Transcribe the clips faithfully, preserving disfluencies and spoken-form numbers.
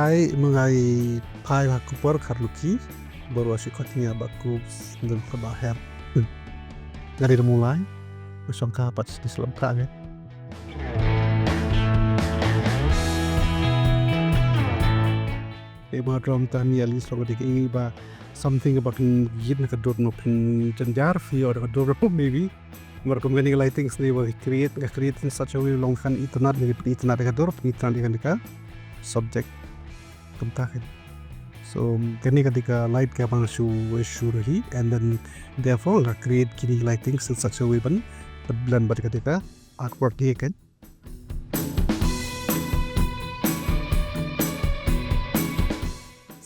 Ai mengai pai ha kupor kar luki. Baru asyik kau tinggal bak kup dan kau bak her. Ngari demu lai. Kosong ka pat sini selam ka kan. Eh, ba drum tani ali song dik i ba something ba kan yit na ka dur no pin janjar fi or ka dur maybe. Mar kum kani ka lighting sini ba create, nga create in such a way long kan itanat ni itanat ka dur, itanat ka dika subject kumta kan. So kani ka dika light ka bang shu shu hi, and then therefore nga create kini lighting in such a way ban blend bad ka dika artwork ni kan.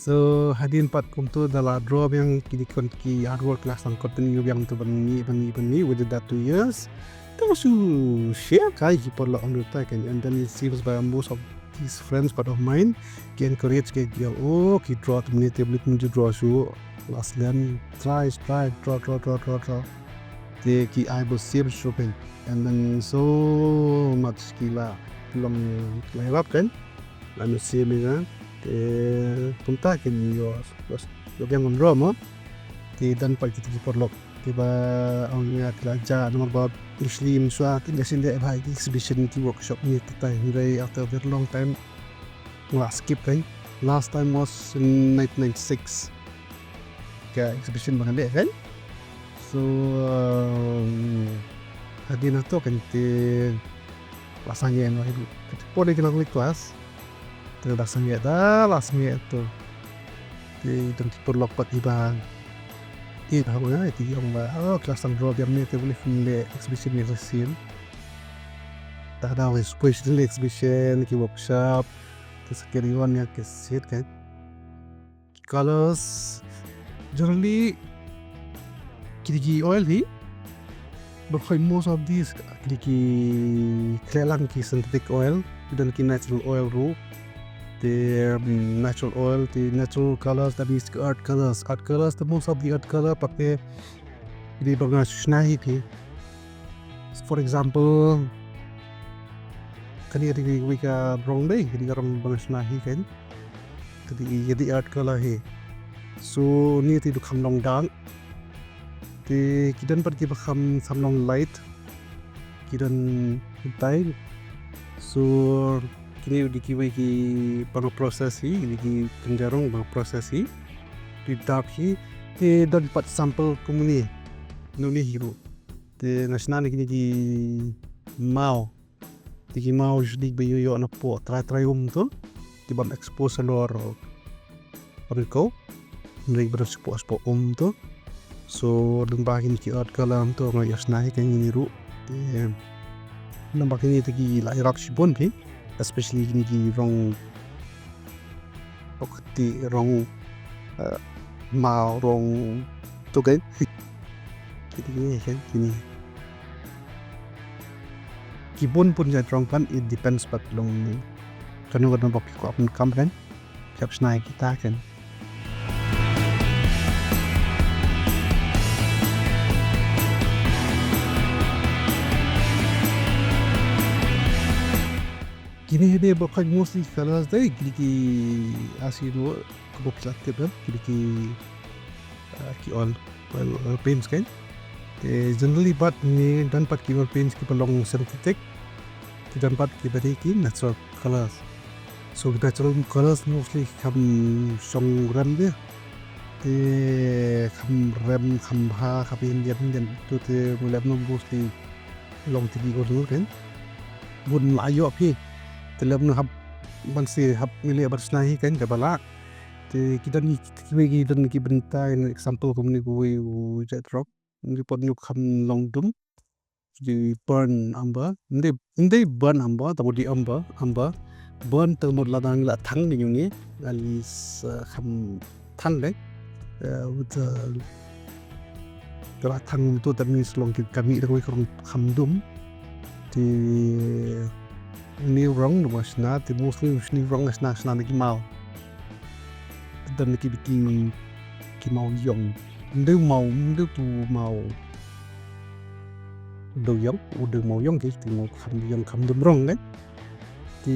So hadien pat kumtu da la draw biang kini kon ki artwork la sang continue biang tu ban ngi ban ngi ban ngi within that two years. Tang su share kai ki por la on ta kan, and then it seems by most of these friends part of mine ki encourage ke ki, oh, ki draw tu mini tablet mini draw su last then try try draw draw draw draw draw. Te ki ai bo same shopping, and then so much ki la long lai rap kan. Anu same ni kan. Te kumta kin yo yo yang on draw mo. Te dan pa kita ki por lok. Te ba ong ya ki la ja number ba usually mswa ki la sinde ba ki exhibition ki workshop ni kita hindai after a very long time. Nga skip kan. Last time was in nineteen ninety-six. Ka exhibition ba nga leh kan. So um, hadien hangto kan te la sangeh noh hi. Ka te por ki la ngi class. Te la sangeh da la sangeh to. Te don ki por lok pat i ba i ba nga i ti ong ba oh class tang drop yam ne te boleh fin leh exhibition ni sien. Ta da wei special exhibition ki workshop. Te sa carry on ya ke sit kan. Colors generally kini ki oil hi. But quite most of these kini ki klelang ki synthetic oil, dan ki natural oil ru. The um, natural oil, the natural colors, that means art colors. Art colors, the most of the art color, pak te kini banga shna hi ki. For example, kani ri wi ka rong dei, kini ka rong banga shna hi kan. Kadi i kadi art color hi. So ni ti du kham long dark. Te ki don pat ki ba kham sam long light. Ki don tai. So kini di ki wei ki bang process hi, di ki kendarong bang process hi. Di dark hi. Te don pat sample kumni. Nuni hi ru. Te nga shna ni kini ki mau. Te ki mau jdi ba ïoh ïoh na po trai trai um tu. Te ban expose alor. Ban ko. Nri ban spo spo um tu. So dan ba kini ki art color tu nga ïoh shna hi kini ru. Te dan ba kini te ki la irap shibun phi. Especially kini ki rong Pokti rong uh, mau rong tu kan. Kini kan kini. Kibun pun jait rong kan it depends pat long kanu kanu bok ko apun kam kan. Kap snai kita kan. Kini hede ba khaj mostly colors dei kini ki asi no kabo plastic kan kini ki uh, ki oil oil, oil paints kan. Te generally bat ni dan pat ki oil paints ki ba long synthetic. Ki dan pat ki ba dei ki natural colors. So ki natural colors mostly kham song rem de. Te kham rem kham ha kham indian indian tu te mulai mostly long tiki ko tu kan. Bun la yo phi. Te lem no hap ban si hap mili ban snahi kan ka bala. Te ki don ki ki don ki benta example ko mni ko wei u jet rock. Ni pot ni kham long dum. Di burn amber. Ni ni burn amber ta di amber amber. Burn ta mot la dang la thang ni ni. Alis kham thang dei. With the Kala thang tu that means long ki kami da kami kham dum. Ti ni rong da shna ti mostly shni rong shna shna ki mau. Dan ki biki ki mau yong. Ndu mau ndu tu mau. Ndu yong, ndu mau yong ki ti mau kham yong kham dum rong kan. Ti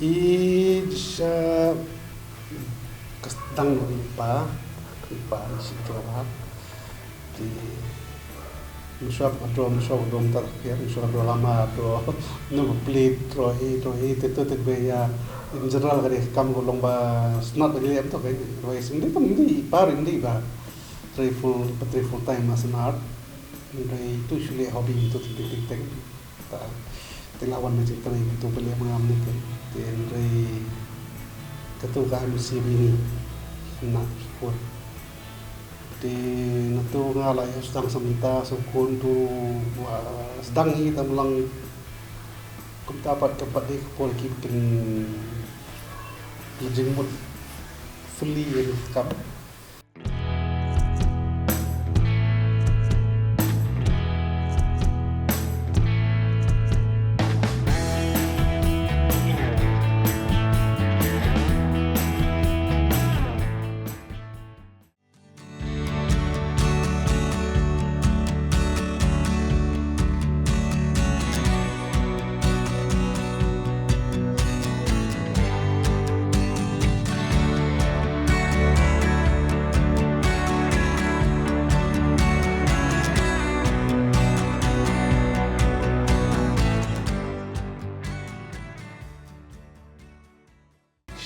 I sha ka dang no i pa, i pa i shi tro ha. Te mynshuwa ka dro, mynshuwa ka dro mynta ka pher, mynshuwa ka dro lama dro, no ba pli tro hi, tro hi, te to te be ya. In general ka dei ka kam ka long ba sngewtynnat ba ngi leh, em to ka dei, otherwise ym dei tang ym dei i par, ym dei ba trei full, ba trei full time as an art. Hynrei to shu leh hobby to teng teng teng teng. Ta te la wan na jingtrei to ba leh ma nga mynne te. Te hynrei kato ka M C B ni na support. Te na to nga la ïa sdang sa mynta, so khun to wa sdang hi tam lang. Kumta pat ka pat dei ka por ki kin ki jingmut fully ïa ka kam.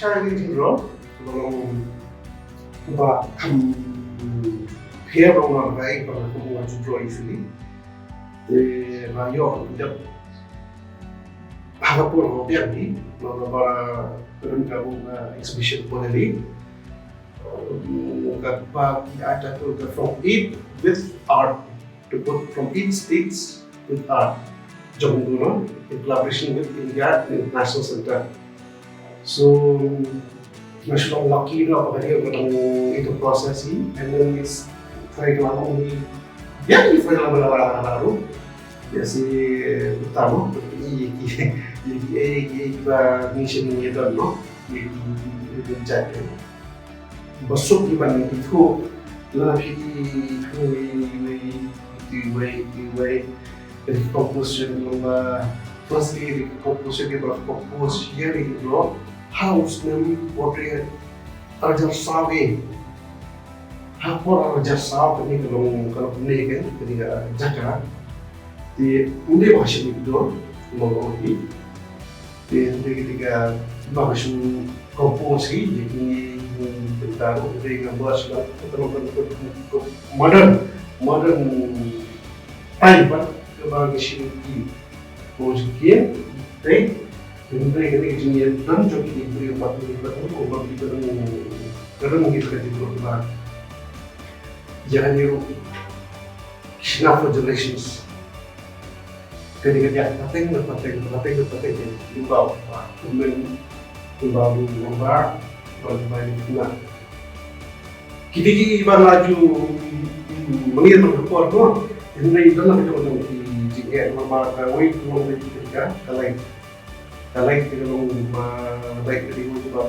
Shine in general, long ba kam pher long ba ka ba ka mo to draw easily. Te ba yo dep ha ka por ho biang di, long ba ren ka bu exhibition pon di. Ka ba ki ai title ka From It with Art. To put From It States with Art, jong Guru, in collaboration with India International Center. So nga shu long lucky ruh ba ka dei ka dang ito process hi, and then it's very long hi. Ya, it's very long, very long, very long. Ya, si utama i i i i ba mission ni don, no? I i i i ba suk i ban ithuh, la phi ithuh iwei iwei iwei ri composition, long ba firstly ri composition, ri ba compose ïa ri, long ha u snem portrait arjar sawi. Ha por arjar saw kane ka long, ka long ne ka kane ka jaka. Te ynda ba shem i dor, long long hi. Te ynda ka dei ka ba ka shu compose hi, ïa kine ki bynta ruh, ynda ka ba shu ka long ka modern, modern time ba ka ba ka shu ki. Ko jingkien, te, ynda ka dei ka jingïadon jong ki briew bad ki briew, ko bad ki briew, ka dang ngi ka jingkut ba. Ïa kane ruh, shna for generations. Ka dei ka ïa pateng na pateng, pateng na pateng, ïa, ïa ba, ba, kumne, ïa ba, ïa ba, ïa ba, ïa ba, ïa ba. Kita ki ba la ju, mm, mangin ba ka por ko, hynrei don la ka jong ki jingeh, namar ba ka wei ka long wei ka, ka light. Ka light ka long ba, light ka dei ba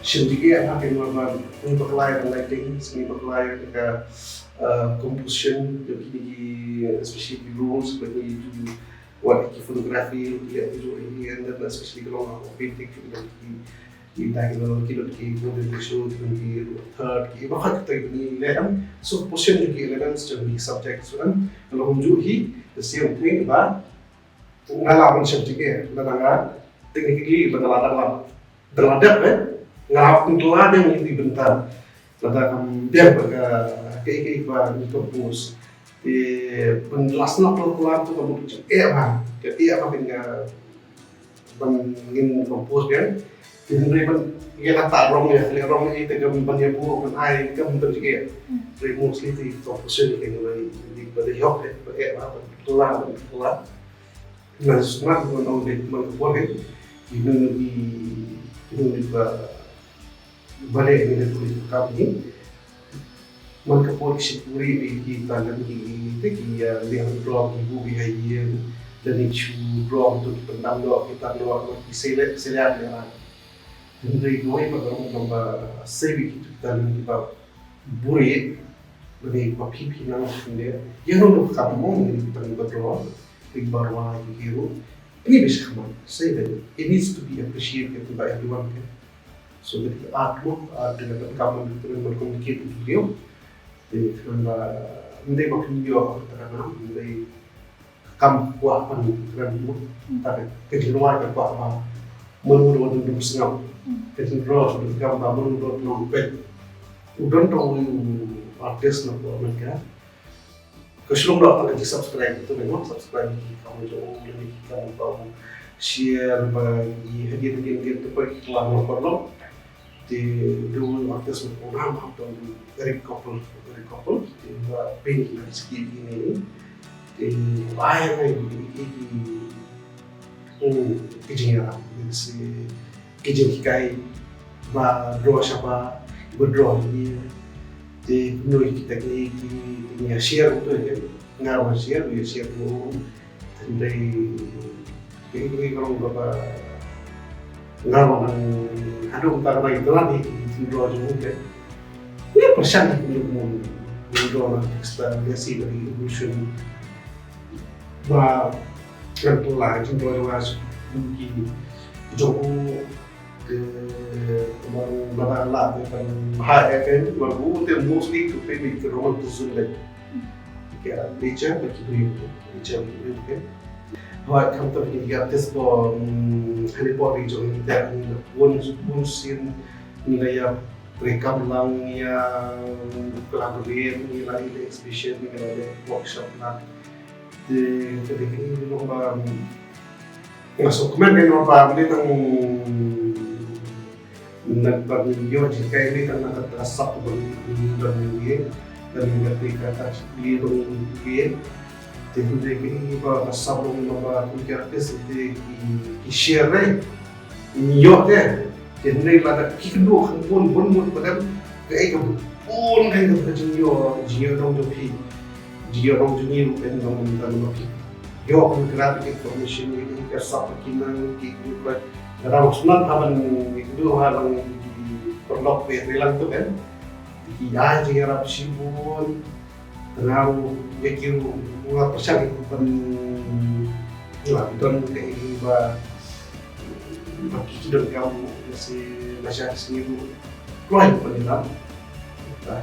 shim jingeh ha ka, namar ba ngi bakla ïa ka lighting, ngi bakla ïa ka, uh, composition, ïa ki, ki, especially ki rules, ba ki ju wat ki photography, ïa ki ju, and then especially ka long painting, ki, ki, Ki dei ki don ki don ki modern visual, ki don ki third, ki ba khat ki don ki leh em. So position jong ki elements jong ki subject, so em. Ka long kumjuh hi, the same thing ba nga la ban shem jingeh, lada nga technically, lada nga la, dang la, dang la dep, eh. Nga la pynkylla dei ïa ki bynta. Lada kam dep ba ka, ka, ka, ka ba ngi compose. Te pynkylla sngap pynkylla tu ka mut jingeh ba. Ka eh ba ka nga ban ngin compose biang. Te hynrei ban ïa kata rong ïa, leh rong ïa te kam ban ïa buh ban ai kam ban jingeh. Hynrei mostly te composition ïa kane ba dei, ba dei hok ïa, ba eh ba, ban kylla, ban kylla. Nga sngewthuh ban ong dei man ka por ïa, ïa ngi, ïa ngi ba, ba leh ïa kane ka kam hi. Man ka por ki shipuri ki, ki talent ki, ki, ki, ki, ah, liang drop ki bu ki ha ïing, lane ki shu drop tu ki pyndam noh, ki tan noh, ki select, select ïa. Hynrei kawei pat ka long ba save ïa ki talent ki ba buhrieh, lane ba phi phi nang phi ne. Ïa no no ka mo ngi ki tan ba drop, ki ba rwai ki hero. Ni bish khmat, save it. It needs to be appreciated by everyone, okay? So that art mo, art ka dei ka kam ban, ban communicate with you. Te khnang ba, ym dei ba phin ïoh kata ka nam, ym dei kam kwah ban kren mo. Ta ka, ka jingrwai ka kwah ba, Mano mano dang dum sngap. Ka jingdro dang kam ba mano mano dang peit. U don tang u artist na pdeng Amerika. Ka shlong dok tang ka subscribe tu memang subscribe ki kam jong u, lane ki kam ba u share ba ki hadien hadien hadien tu peit ki klam na pdeng. Te dang u artist na pdeng Amerika tu Eric Couple, Eric Couple. Te ba pink na ski ini. Te ai ai ki ki ki jingïarap, ki jinghikai ba dro shabar, ba dro ni. Te kumno ki teknik ki, ki share tu kan. Nga ba share, ba share tu. Te dei ki ki orang ba nga ba nang hadung tak lagi telan ni ki dro jong kan. Ni persian ni dro na extra biasa dari illusion. Ba kan pula jingdro jong nga ki jong u ke baru lada la ke kan ha ya kan baru te mostly to pay me ke roman to sun le ke nature ba ki bri nature ba ki bri ke. Hoi kam to ki ga tes ko hani por ri jong ni ta ni pun pun sin ni la ya rekam lang ya collaborate ni la ile exhibition ni la workshop la. Te te dei kine ki long ba nga sngewkmen kein ba mynta tang na ka ban ïoh jinghikai mynta na ka sap ban ban ïoh ïa ban ïoh ïa ban ïoh ïa. Te hynrei kine ba ka sap long ba kum ki artist te ki ki share re. Ïoh te. Te hynrei lada ki kynduh kham bun bun mut ba dang kaei ka bun kaei ka jingïoh jingïoh dong jong phi. Jingïoh dong jong ngi ruh kan dong dang ma phi. Ïoh kan kra ki information ki ka sap ki nang ki ki ba lada wan smat ha ban ki kynduh ha lang ki paralok phi ri lang tu kan. Ki ai jingïarap shibun. Tang ïa ki ruh nga pyrshang ban la don kaei ba ba ki ki donkam si la sha sngi ruh kloi ban ïalam. Ba